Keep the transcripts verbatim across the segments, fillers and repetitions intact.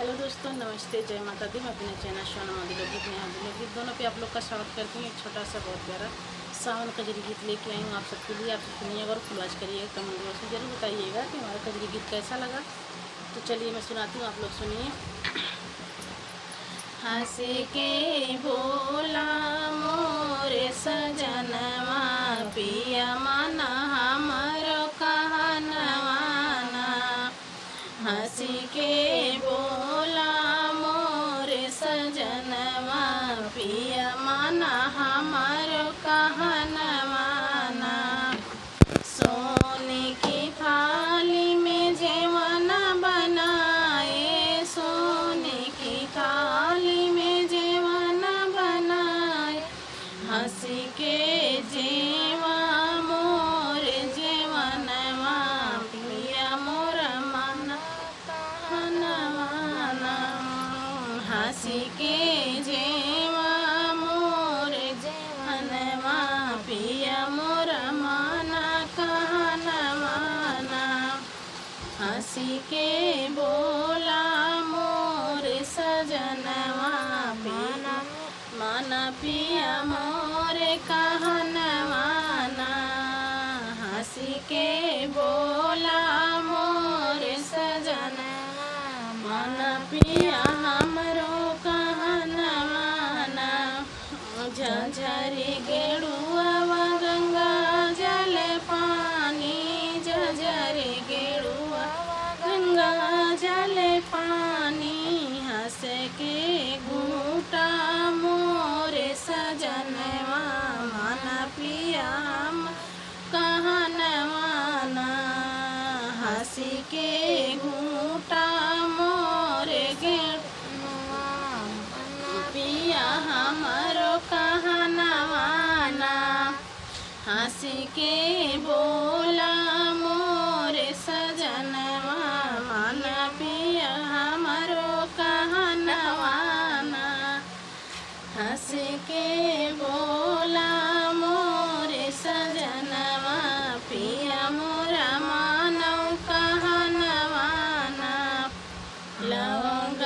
हेलो दोस्तों, नमस्ते, जय माता दी। मैं अपने चैनल सोनम दिलों गीत में, दिलों गीत दोनों पे आप लोग का स्वागत करती हूँ। एक छोटा सा बहुत प्यारा सावन कजरी गीत लेके आई हूँ आप सबके लिए। आप सब सुनिएगा और फुल वॉच करिएगा, कमेंट बॉक्स में जरूर बताइएगा कि हमारा कजरी गीत कैसा लगा। तो चलिए मैं सुनाती हूँ, आप लोग सुनिए। हँस के बोला मोर सजनवा, पिया मन हमरो कहनवा ना। हँस के बोला मोर सजनवा, पिया मन हमरो कहनवा ना। सोने की थाली में जेवन बनाए, सोने की थाली में जेवन बनाए, हँस के जेवा मोर जेवनवा, पिया मोर मन कहनवा ना। हँस के जेवा मोर जेवनवा, पिया मोर मन कहनवा ना। हँस के बोला मोर सजनवा, पिया मन पिया मोर कहनवा ना। हँस के बोला मोर सजनवा, मन पिया हमरो कहनवा ना। झझरी गेड़ुआ गंगा जल पानी, झझरी गेड़ुआ गंगा जल पानी, हँस के घूटा मोर सजनवा, मन पिया हम कहनवा ना। हँस के घूटा मोर गेड़ुआ, मन पिया हमरो कहनवा ना। हँस के बोला मोर सजनवा, मन पिया हमरो कहनवा ना। हँस के बोला मोर सजनवा, पिया मोर मानौ कहनवा ना। लौंग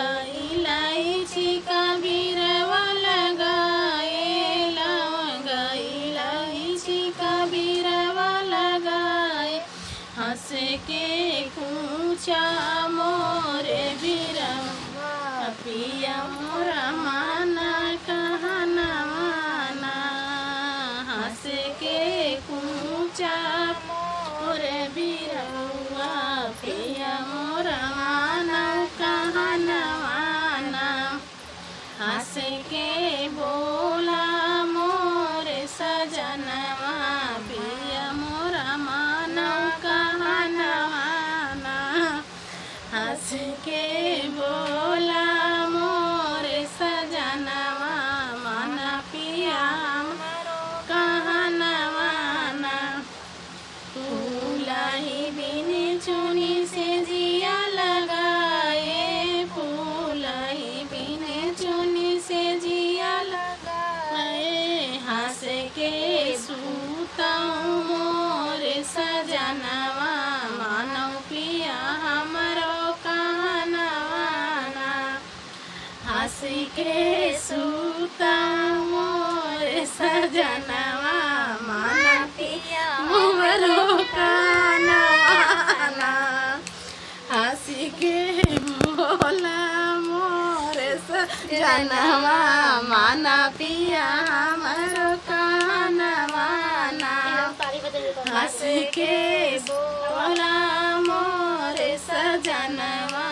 इलायची का बीरवा लगाए, लौंग इलायची का बीरवा लगाए, हँस के कूचा मोर बीरवा, पिया मोर मन कहनवा ना। हँस के कूचा मोर बीरवा, पिया मोर मन कहनवा ना। हँस के बोला मोर सजनवा, पिया मोर मन कहनवा ना। हँस के बोला मोर सजनवा, मन पिया हमरो कहनवा ना। फूलही बिने चुनी से जिया लगाए, फूलही बिने चुनी से जिया लगाए, हँस के सूतौ मोर सजनवा, मानौ पिया हमरो कहनवा ना। हँस के सूता मोर सजनवा, मन पिया हमरो कहनवा ना। हँस के बोला मोर सजनवा, मन पिया हमरो कहनवा ना। हँस के बोला मोर सजनवा,